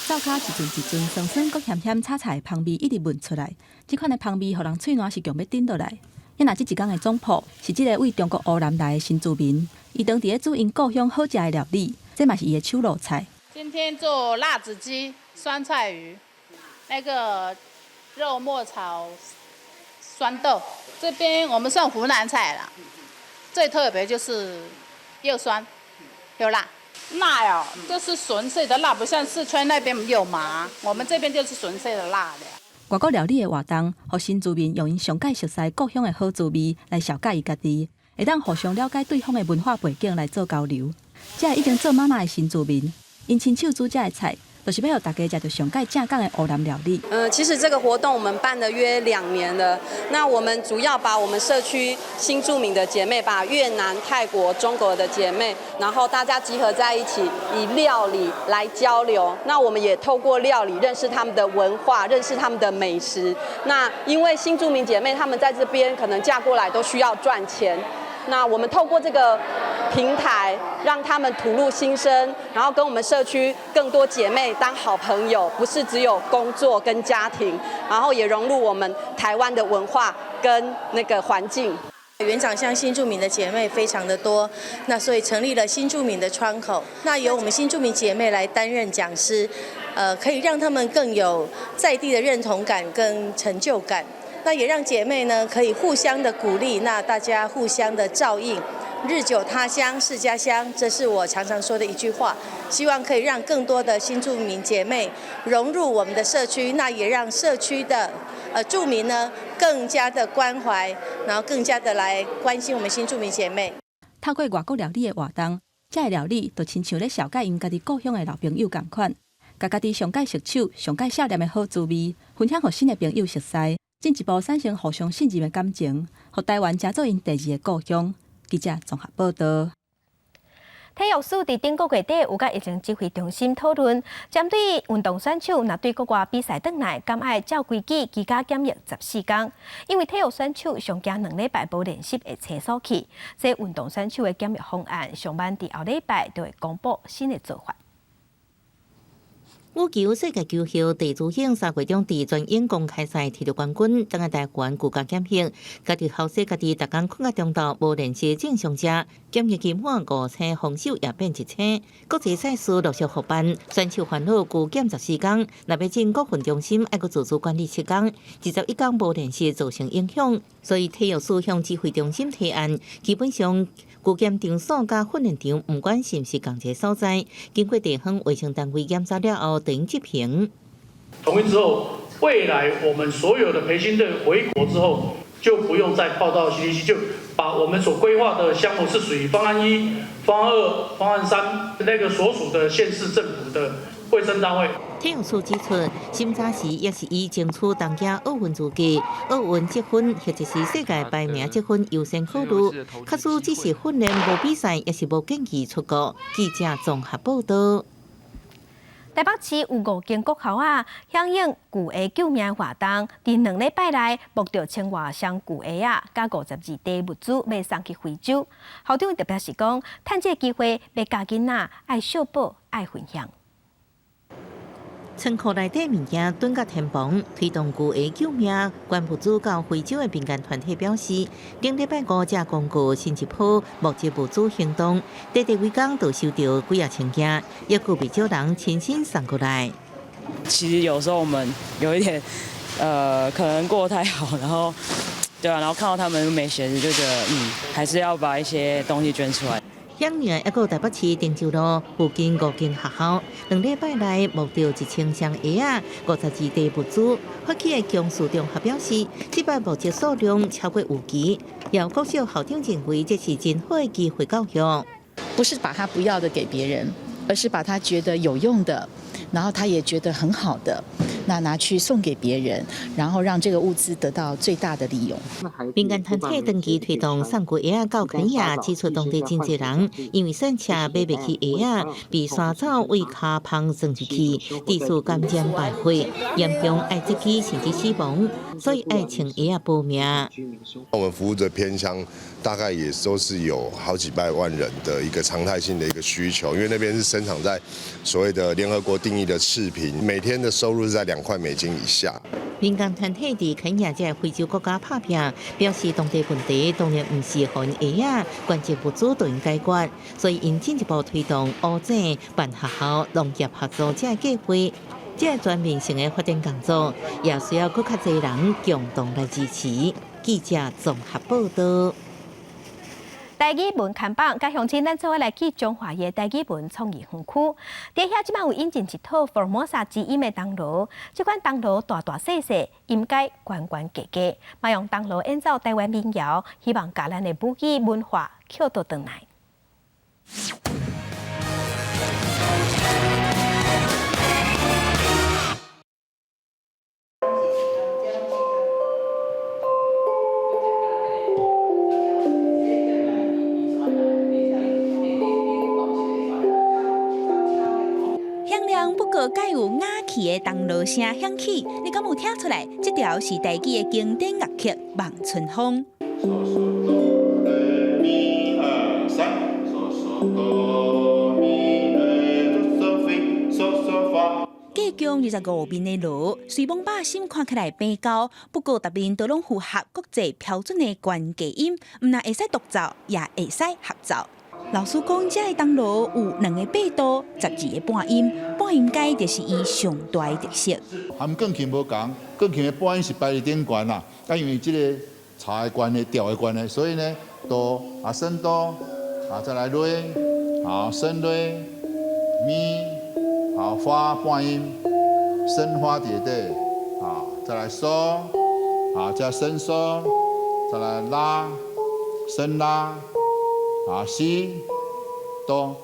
灶跤一陣一陣酸酸閣鹹鹹炒菜的芳味一直聞出來，這款的芳味予人喙瀾是強欲頂落來。啊若這一工的總鋪是這个對中國湖南來的新住民，伊當佇咧煮𪜶故鄉好食的料理，這嘛是伊的手路菜。
今天做辣子雞、酸菜魚，那個肉末炒酸豆。這邊我們算湖南菜啦，最特別就是又酸又辣。辣哦，就是純粹的辣，不像四川那邊有麻，我們這邊就是純粹的辣的。
外國料理的活動，予新住民用𪜶上蓋熟似故鄉的好滋味來紹介伊家己，會當互相了解對方的文化背景來做交流。這个已經做媽媽的新住民，𪜶親手煮這个菜，就是欲予大家食著上蓋正港的湖南料理。
其實這個活動我們辦了約2年了。那我們主要把我們社區新住民的姐妹，把越南、泰國、中國的姐妹，然後大家集合在一起，以料理來交流。那我們也透過料理認識他們的文化，認識他們的美食。那因為新住民姐妹她們在這邊可能嫁過來都需要賺錢。那我們透過這個平台，讓他們吐露心聲，然後跟我們社區更多姐妹當好朋友，不是只有工作跟家庭，然後也融入我們台灣的文化跟那個環境。
元長鄉新住民的姐妹非常的多，那所以成立了新住民的窗口，那由我們新住民姐妹來擔任講師，可以讓他們更有在地的認同感跟成就感。那也讓姐妹呢可以互相的鼓勵，那大家互相的照應，日久他鄉是家鄉，這是我常常說的一句話。希望可以讓更多的新住民姐妹融入我們的社區，那也讓社區的住民呢更加的關懷，然後更加的來關心我們新住民姐妹。
透過外國料理的活動，這个料理就親像咧紹介𪜶家己故鄉的老朋友仝款，共家己上蓋熟手、上蓋數念的好滋味，分享予新的朋友熟似。進一步產生互相信任的感情，予台灣成做𪜶第二个故鄉。記者綜合報道。
體育署佇頂個月底有佮疫情指揮中心討論，針對運動選手若對國外比賽轉來，敢愛照規矩居家檢疫14工？因為體育選手上驚2禮拜無練習會清鎖去，這運動選手的檢疫方案上晚佇後禮拜就會公布新的做法。
羽球世界球后鄭姿穎3月中佇全英公開賽摕著冠軍，轉來台灣居家檢疫，家己後生家己逐工睏到中晝無練習正常食，檢疫期滿5星防守也變1星。國際賽事陸續復辦，選手煩惱居檢14工，若欲進國訓中心愛閣自主管理7工，21工無練習造成影響，所以體育署向指揮中心提案，基本上居檢場所佮訓練場，毋管是毋是仝一个所在，經過地方衛生單位檢查了後，等於執行。
同意之後，未來我們所有的培訓隊回國之後，就不用再報到 CDC，就把我們所規劃的項目是屬於方案1、方案2、方案3那個所屬的縣市政府的衛生單位。
體育署指出，審查時也是以爭取東京奧運資格、奧運積分或者是世界排名積分優先考慮。假使只是訓練無比賽，也是無建議出國。記者綜合報道。
台北市有五間國校仔，響應巨蟹救命活動，佇2禮拜內募著1000外箱巨蟹仔，佮52塊物資欲送去非洲。校長特別是講，趁這个機會欲教囡仔愛惜寶、愛分享。
倉庫內底物件囤甲天棚，推動巨蟹救命，捐物資到非洲的民間團體表示，頂禮拜五才公告新一波募集物資行動，短短幾工就收著幾仔千件，猶閣袂少人親身送過來。
其實有時候我們有一點
可能過得太好，然後對啊，然後看到他們沒鞋子，就覺得還是要把一些東西捐出來。
響寧抑閣台北市汀州路附近五間學校，2禮拜內募著1000箱鞋仔、52袋物資。發起的強勢中學表示，這擺募集數量超過預期。有國小校長認為這是真好的機會教育，
不是把他不要的給別人，而是把他覺得有用的，然後他也覺得很好的，那拿去送給別人，然後讓這個物資得到最大的利用。
民間團體長期推動送舊鞋仔到肯亞，指出當地真濟人因為散赤買袂起鞋仔，被山草對跤縫鑽入去，致使感染敗血，嚴重愛截肢甚至死亡，所以愛穿鞋仔保命。
我們服務的偏鄉大概也都是有好幾百萬人的一個常態性的一個需求，因為那邊是生長在所謂的聯合國定義的赤貧，每天的收入是在2塊美金以下。
民間團體佇肯亞這個非洲國家拍拚，表示當地問題當然毋是予𪜶鞋仔，關鍵物資就能解決，所以𪜶進一步推動烏井辦學校、農業合作這個計劃，這個全面性的發展工作，也需要閣較濟人共同來支持。記者綜合報道。
台語文看板，佮鄉親咱做伙來去彰化的台語文創意園區，佇遐這擺有引進一套福爾摩沙之音的銅鑼，這款銅鑼大大細細，音階懸懸低低，嘛用銅鑼演奏台灣民謠，希望共咱的母語文化抾倒轉來。
不過蓋有雅氣的銅鑼聲響起，你敢有聽出來？這條是台語的經典樂曲《望春風》。隔牆25面的鑼，雖罔把心看起來平高，不過逐面都攏符合國際標準的懸低音，毋但會使獨奏，也會使合奏。老師講，這个銅鑼有兩个八度、12个半音，半音階就是伊上大的特色。
含鋼琴無仝，鋼琴的半音是排佇頂懸啦，啊，因為這个查的關係、調的關係，所以呢，哆啊升哆啊再來瑞，好升瑞咪，好發半音，升發佇底，好再來嗦，好再升嗦，再來拉，升拉。啊，西哆。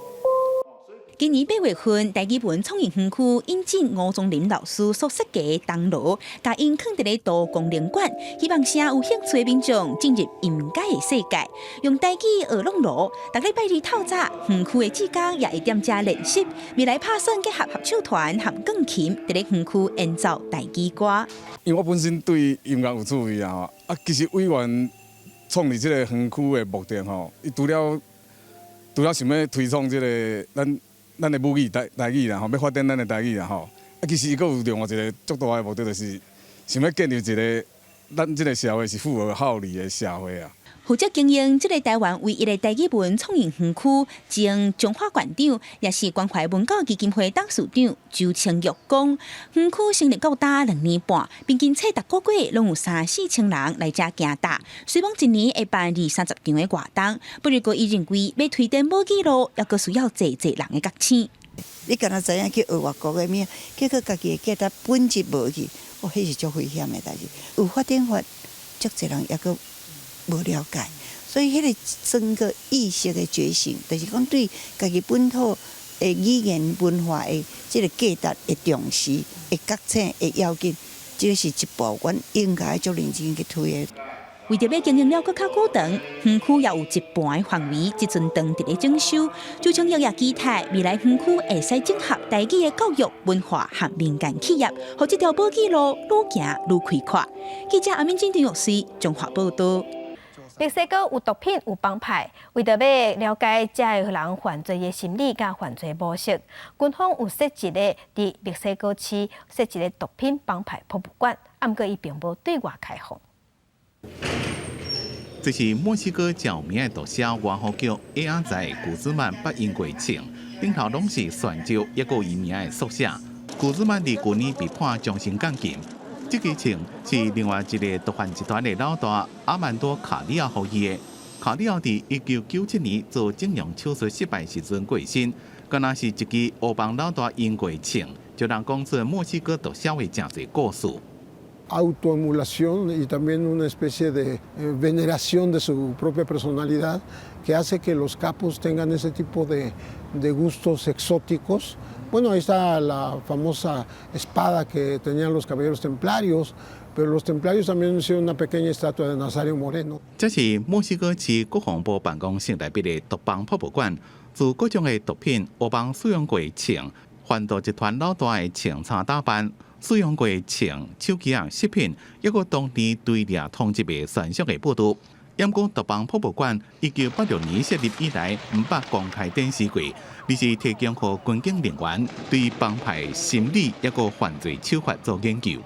今年8月份，台語文創意園區引進吳宗林老師所設計的銅鑼，共𪜶囥佇咧多功能館，希望啥有興趣的民眾進入音階的世界，用台語學弄鑼。逐禮拜二透早，園區的志工也會踮遮練習。未來拍算結合合唱團和鋼琴，佇咧園區演奏台語歌。
因為我本身對音樂有趣味啊，啊，其實委員創立這個園區的目的吼，伊除了想欲推創這个咱的母語台語啦吼，欲發展咱的台語啦吼，啊，其實伊閣有另外一个足大的目的，就是想欲建立一个咱這个社會是符合效率的社會啊。
負責經營這个台灣唯一的台語文創意園區，前彰化縣長，也是關懷文教基金會董事長周清玉講，園區成立到今2年半，平均冊逐个月攏有三四千人來遮行踏。雖罔一年會辦二三十場的活動，不過伊認為欲推展母語路，猶閣需要濟濟人的覺醒。
你敢若知影去學外國的物，結果家己的價值本質無去，哦，彼是足危險的代誌。有發展法，足濟人猶閣無了解，所以彼个整個意識的覺醒，就是講對家己本土的語言文化的這个價值的重視、的覺醒的要緊，這个是一步，阮應該足認真去推的。
為著欲經營了閣較久長，園區也有一半的範圍，這陣正佇咧整修。周清玉也期待未來園區會使整合台語的教育、文化和民間企業，予這條母語路愈行愈開闊。記者阿敏金張玉穗綜合報導。
墨西哥有毒品有幫派，為著欲了解這个人犯罪的心理佮犯罪模式，軍方有設一个佇墨西哥市設一个毒品幫派博物館，毋過伊並無對外開放。
這是墨西哥著名的毒梟，外號叫矮仔仔古茲曼八音過程，頂頭攏是旋咒，抑閣有伊名的縮寫。古茲曼佇舊年被判終身監禁，這支槍是另外一个毒販集團的老大阿曼多卡里奧予伊的。卡里奧佇1997年做整容手術失敗時陣過身，敢若是一支黑幫老大用過槍，就人講出墨西哥毒梟的誠濟故事。
Autoemulación y también una especie de veneración de su propia personalidad que hace que los capos tengan ese tipo de gustos exóticos. Bueno, ahí está la famosa espada que tenían los caballeros templarios, pero los templarios también hicieron una pequeña estatua de Nazario Moreno.
這是墨西哥市國防部辦公室內面的毒幫博物館，自各種的毒品、黑幫使用過槍、販毒集團老大的槍叉打扮。使用過槍、手機仔、飾品，抑閣當年追掠通緝的懸賞的報導。毋過毒幫博物館1986年設立以來，毋捌公開展示過，而是提供予軍警人員對幫派心理抑閣犯罪手法做研究。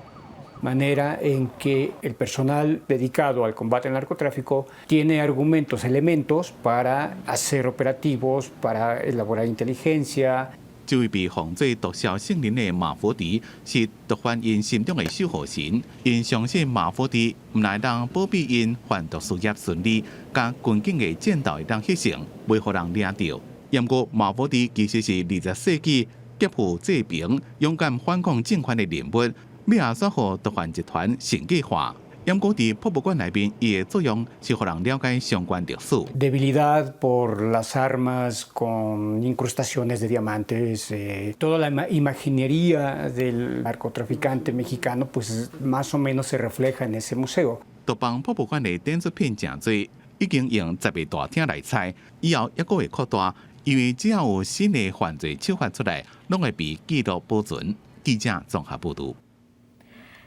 Manera en que el personal dedicado al combate al narcotráfico tiene argumentos, elementos para hacer operativos, para elaborar inteligencia.
這位被封做毒梟聖人的馬佛迪，是毒販𪜶心中的守護神。𪜶相信馬佛迪毋但會當保庇𪜶販毒事業順利，佮軍警的戰鬥會當獲勝，袂予人掠著。毋過馬佛迪其實是20世紀劫富濟貧、勇敢反抗政權的人物，尾仔煞予毒販集團神格化。毋過佇博物館內面，伊的作用是予人了解相關歷史。
Debilidad por las armas con incrustaciones de diamantes, toda la imaginería del narcotraficante mexicano, pues más o menos se refleja en ese museo.
毒幫博物館的展出品誠濟，已經用10個大廳來塞，以後猶閣會擴大，因為只要有新的犯罪手法出來，攏會被記錄保存。記者綜合報導。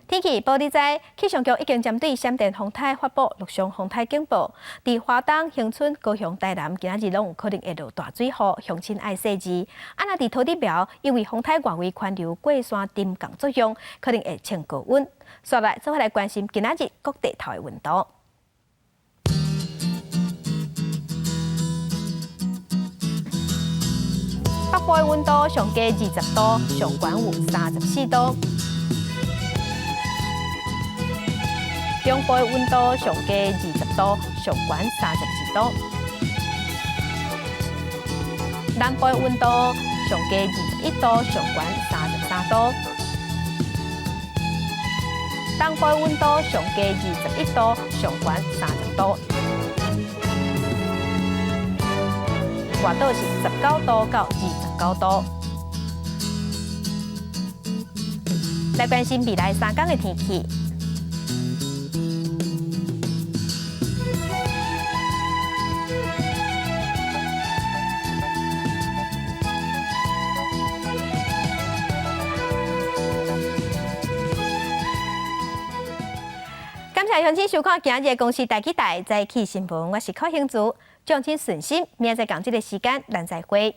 天氣報你知，氣象局已經針對閃電風颱發布陸上風颱警報。佇花東、恆春、高雄、台南，今仔日攏有可能會落大水雨，鄉親愛細緻。啊，若佇土地廟，因為風颱外圍環流過山沉降作用，可能會穿高溫。紲來做伙來關心今仔日各地頭的溫度。北部的溫度上低20度，上懸有34度。中部的溫度上低20度，上懸32度。南部的溫度上低21度，上懸33度。東部的溫度上低21度，上懸30度。外島是19度到29度。來關心未來3天的天氣。感謝鄉親收看今日的公視台語台早起新聞，我是柯興竹，祝親順心，明仔載仝這个時間，咱再會。